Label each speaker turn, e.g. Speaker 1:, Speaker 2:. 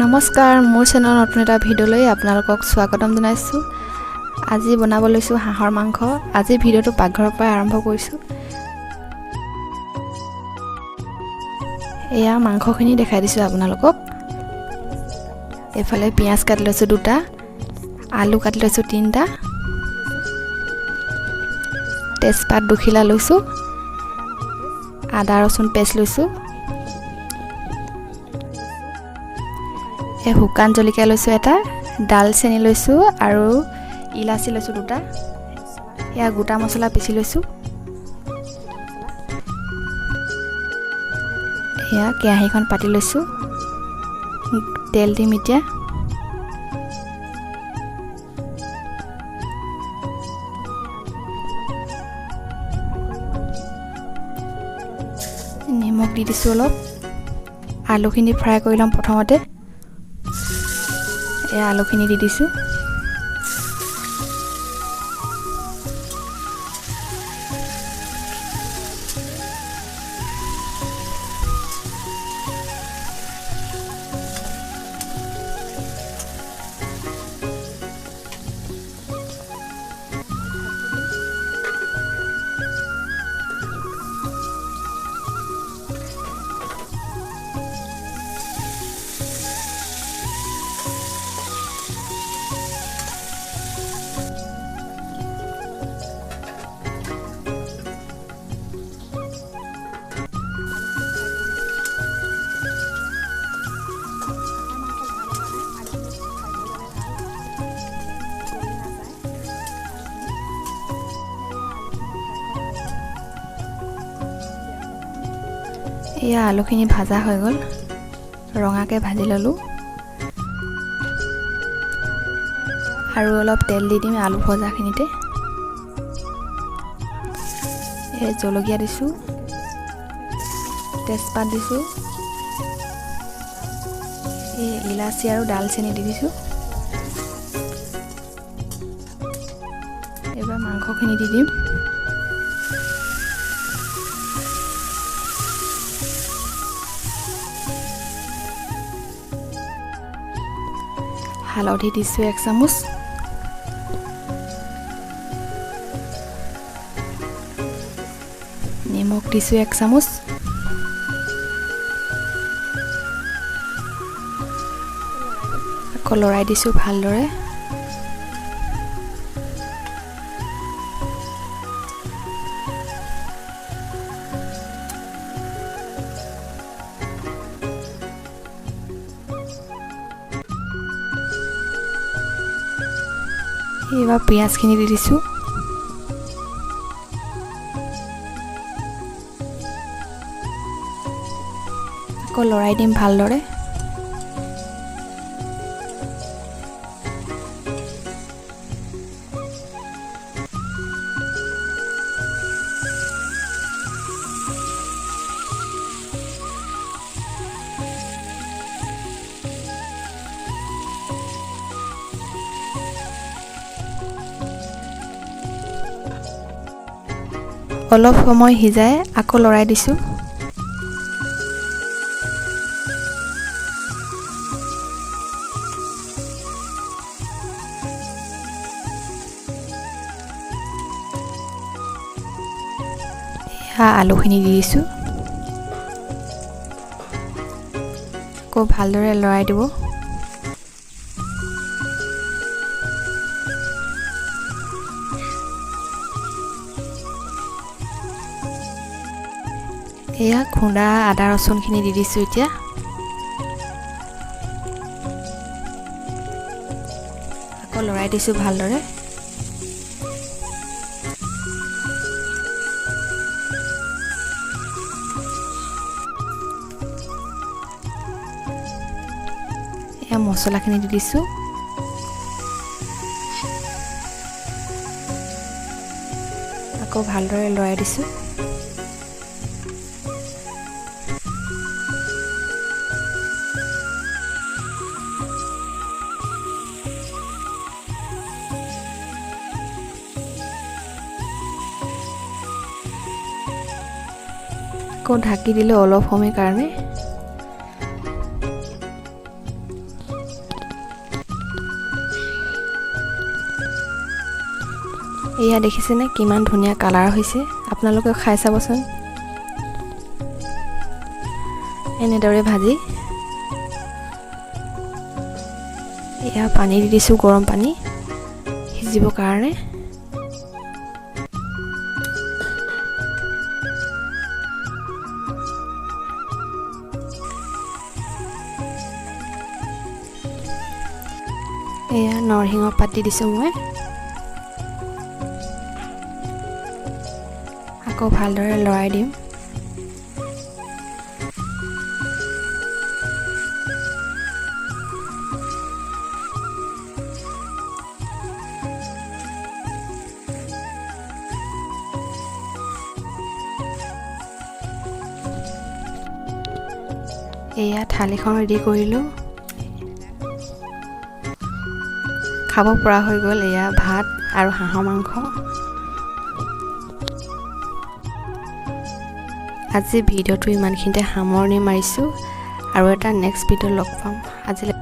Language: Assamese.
Speaker 1: নমস্কাৰ, মোৰ চেনেলৰ নতুন এটা ভিডিঅ'লৈ আপোনালোকক স্বাগতম জনাইছোঁ। আজি বনাব লৈছোঁ হাঁহৰ মাংস। আজি ভিডিঅ'টো পাকঘৰৰ পৰা আৰম্ভ কৰিছোঁ। এয়া মাংসখিনি দেখাই দিছোঁ আপোনালোকক। এইফালে পিঁয়াজ কাটি লৈছোঁ দুটা, আলু কাটি লৈছোঁ তিনিটা, তেজপাত দুখিলা লৈছোঁ, আদা ৰচুন পেষ্ট লৈছোঁ, এই শুকান জলকীয়া লৈছোঁ এটা, ডালচেনি লৈছোঁ আৰু ইলাচি লৈছোঁ দুটা। এয়া গোটা মছলা পিচি লৈছোঁ। এয়া কেৰাহীখন পাতি লৈছোঁ, তেল দিম এতিয়া। নিমখ দি দিছোঁ অলপ। আলুখিনি ফ্ৰাই কৰি ল'ম প্ৰথমতে। এয়া আলুখিনি দি দিছোঁ। এয়া আলুখিনি ভাজা হৈ গ'ল, ৰঙাকৈ ভাজি ল'লোঁ। আৰু অলপ তেল দি দিম আলু ভজাখিনিতে। এই জলকীয়া দিছোঁ, তেজপাত দিছোঁ, এই ইলাচি আৰু ডালচেনি দি দিছোঁ। এইবাৰ মাংসখিনি দি দিম। হালধি দিছোঁ এক চামুচ, নিমখ দিছোঁ এক চামুচ, আকৌ লৰাই দিছোঁ ভালদৰে। এইবাৰ পিঁয়াজখিনি দি দিছোঁ। আকৌ লৰাই দিম ভালদৰে। অলপ সময় সিজাই আকৌ লৰাই দিছোঁ। এয়া আলুখিনি দি দিছোঁ, আকৌ ভালদৰে লৰাই দিব। এয়া খুন্দা আদা ৰচুনখিনি দি দিছোঁ এতিয়া। আকৌ লৰাই দিছোঁ ভালদৰে। এয়া মছলাখিনি দি দিছোঁ। আকৌ ভালদৰে লৰাই দিছোঁ। আকৌ ঢাকি দিলোঁ অলপ সময়ৰ কাৰণে। এয়া দেখিছেনে কিমান ধুনীয়া কালাৰ হৈছে। আপোনালোকেও খাই চাবচোন এনেদৰে ভাজি। এয়া পানী দি দিছোঁ, গৰম পানী সিজিবৰ কাৰণে। এয়া নৰসিংহ পাত দি দিছোঁ মই। আকৌ ভালদৰে লৰাই দিম। এয়া থালিখন ৰেডি কৰিলোঁ, খাব পৰা হৈ গ'ল। এয়া ভাত আৰু হাঁহৰ মাংস। আজি ভিডিঅ'টো ইমানখিনিতে সামৰণি মাৰিছোঁ আৰু এটা নেক্সট ভিডিঅ' লগ পাম। আজিলৈ